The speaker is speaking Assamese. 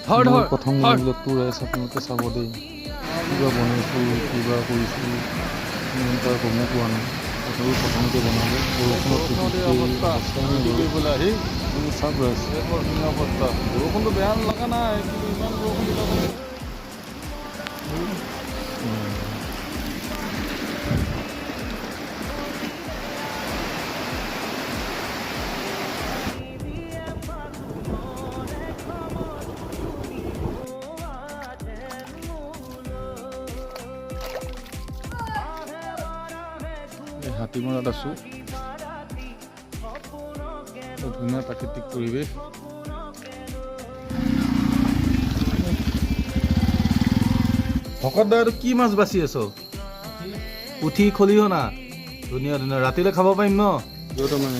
ধৰ মোৰ ধৰ প্ৰথম ধৰ। ব্লগটো ৰাইজ আপোনালোকে চাব দেই। কিবা বনাইছোঁ, কিবা কৰিছোঁ, ইমান এটা গমো পোৱা নাই। তথাপিও প্ৰথমতে বনালোঁ। বৰষুণত বৰষুণত এই তিতি অৱস্থা। অৱস্থাই নাই খেতি বাৰু। কৰিবলৈ আহি কিন্তু চাওক ৰাইজ। এই বৰ ধুনীয়া অৱস্থা। বৰষুণটো বেয়া লগা নাই, কিন্তু ইমান বৰষুণ দিলে এই হাতীমৰাত আছোঁ। বৰ ধুনীয়া প্ৰাকৃতিক পৰিৱেশ। ভকত দা, এইটো কি মাছ বাচি আছ? পুঠি, খলিহনা। ধুনীয়া ধুনীয়া, ৰাতিলৈ খাব পাৰিম ন? য'ত মানে